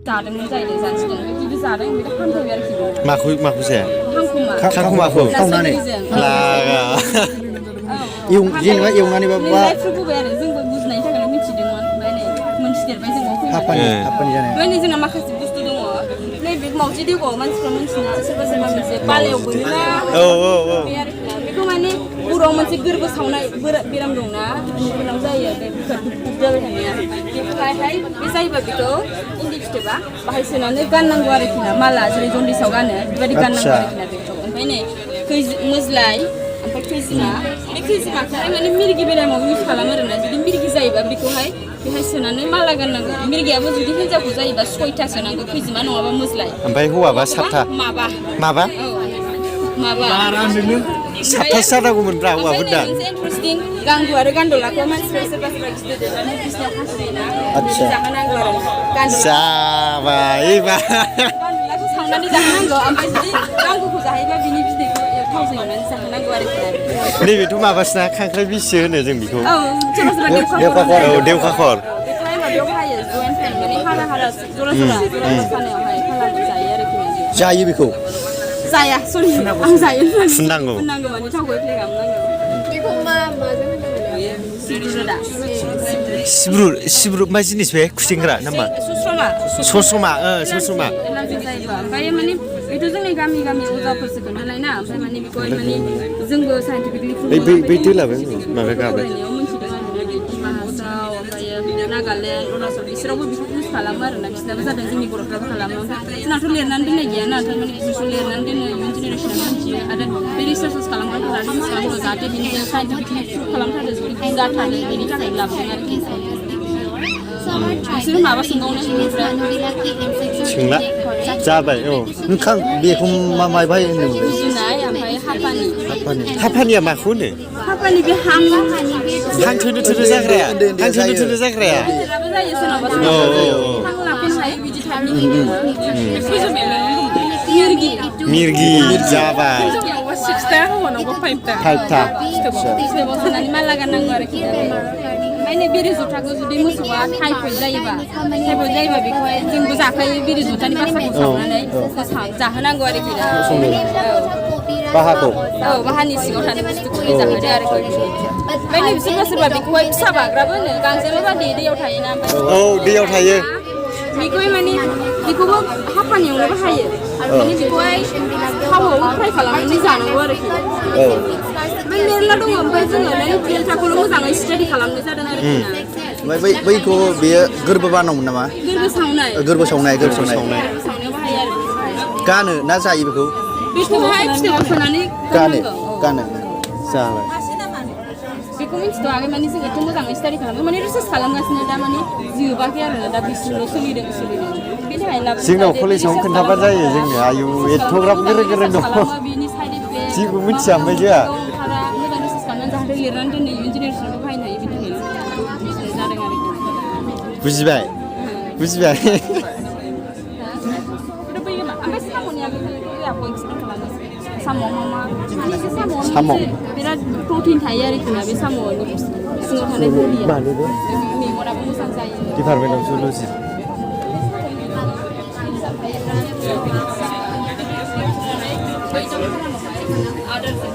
जादोंमोन जाहैदों जानसिदों बिदि जादों बिदि फानफैबाय आरोखि माखौ जाया खांखुमाखौ खावनानै लागा जेनेबा एवनानैबाबो लाइफ्रुबोबाय आरो जोंबो बुजिनायनि थाखायनो मिथिदोंमोन ओमफ्राय नै मोनथिदेरबाय जोंबो फैनानै ओमफ्राय नै जोंना माखासे बुस्थु दङ नैबे मावजि दैखौ मानसिफ्रा मोनथिना सोरबा मोनसे बालायाव बोनोना बे आरोखि बेखौ माने बर'आव मोनसे गोरबो सावनाय बेराम दंना बेराम जायो बे जाबाय थानाया बेखौहाय बे जायोबा बेखौ इन्दि फिथोबा बाहाय सोनानै गाननांगौ आरोखि ना माला जेरै जन्दिसाव गानो बेबायदि गाननांगौ आरोखि ना बेखौ ओमफ्राय नै मोज्लाय ओमफ्राय खैजिमा बे खैजिमाखौहाय माने मिरगि बेरामाव इउज खालामो आरोना जुदि मिरगि जायोबा बेखौहाय बेहाय सोनानै माला गाननांगौ मिरगियाबो जुदि हिन्जावखौ जायोबा 6था सोनांगौ खैजिमा नङाबा मोज्लाय ओमफ्राय हौवाबा 7था माबा सातथासो जानांगौमोन ब्रा हौवाफोरना इन्टारेस्टिं गांगु आरो गान्दलाखौ मानसिफ्रा सोरबा गिदिर देरनानै बिसिनाव खासुयोना बिदि जाहोनांगौ आरो जाबाय गान्दलाखौ सावनानै जाहोनांगौ ओमफ्राय जुदि गांगुखौ जाहोयोबा बिनि बिदैखौ थावजों एवनानै जाहोनांगौ आरोखि नैबेथ' माबासोना खांख्राइ बिसो होनो जों बेखौ देवखाखर बेखौहाय माबायाव हायो जयेन्ट फेमिलि हारा जरा सानायावहाय खालामनानै जायो आरोखि जायो बेखौ जाया सरि आं जायो फुननांगौ माने थावखौ एप्लाइ खालामनांगौ बेखौ माजों सिब्रु मा जिनिस बे खुसेंग्रा नामा सस्रमा ओमफ्राय माने बेथ' जोंनि गामि अजाफोरसो खोन्थानाय ना ओमफ्राय माने बेखौहाय माने जोंबो साइन्टिफिकलि बै दैलाबो माबा गाबाय मिथिदों आरो डिमा हासाव ओमफ्राय नागालेण्ड अरुणाचल बिसोरावबो बेखौ इउज खालामो आरोना बिसोरनाबो जादों जोंनि बर'फ्राबो खालामो ओमफ्राय जोंनाथ' लिरनानै दोननाय गैया ना थारमाने बिसोरखौ लिरनानै दोनो इयुन जेनेरेसना मिथियो आरो बे रिसार्च खालामग्राफोरा रिसार्च खालामो जाहाथे बेनिफ्राय साइन्टिफिकलि प्रुभ खालामथारो जुदि जाथारो बेनि थाखाय लाबोदों आरोखि बिसोर माबा सोंबावनो सोंला जाबाय नोंखां बेखौ मा बाहाय होनदोंमोन गुजुनाय ओमफ्य हापानिया माखौ होनो हापानि बे हां थोनो जाग्राया मिरगि जाबाय 6था हौवानावबो 5था फिथोबाव सोनानै माला गाननांगौ आरोखि ओमफ्राय नै बेरे जुथाखौ जुदि मोसौआ टाइफयड जायोबा बेखौहाय जोंबो जाखायो बेरे जुथानि बासाखौ सावनानै जाहोनांगौ आरोखि बाहानि सिङाव थानाय बुस्थुखौ जाहोदो आरोखि ओमफ्राय नै सोरबा बेखौहाय फिसा बाग्राबो होनो गांजेमा बादि दैयाव थायोना दैयाव थायो बेखौहाय माने बेखौबो हापानि एवनो बाहायो आरो माने बेखौहाय थावआव फ्राय खालामनानै जानांगौ आरोखि ओमफ्राय मेरला दङ ओमफ्राय जोङो माने फिल्टारखौल' मोजाङै स्टाडि खालामनाय जादों आरोखि ना ओमफ्राय बैखौ बेयो गोरबो बानायमोन नामा गोरबो सावनाय सावनायाव बाहायो आरो गानो ना जायो बेखौहाय फिथोबाव सोनानै गानो जाबाय बेखौ मिथिथ'आखै माने जों एथ' मोजाङै स्टाडि खालामो माने रिसार्च खालामगासिनो दा माने जोबाखै आरो दा बिसिमल' सोलिदों बेनि थाखाय जोंनाव कलेजाव खोन्थाबा जायो जोंनो आयु एथ'ग्राब गोरों दं जेबो मिथिया ओमफ्राय जोंहा मोजां रिसार्च खालामनानै जाहाथे लिरनानै दोनो इयुन जेनेरेसनाव बाहायनो हायो बेनि थाखाय जादों आरोखि बुजिबाय ओमफ्राय साम'निया बेखौ एक्सप्लेन खालामो साम' बिराद प्रटिन थायो आरोखि ना बे साम'नि सिङाव थानाय बडिया मेगनाबो मोजां जायो डिपार्टमेन्ट अफ जुल'जि आदारजों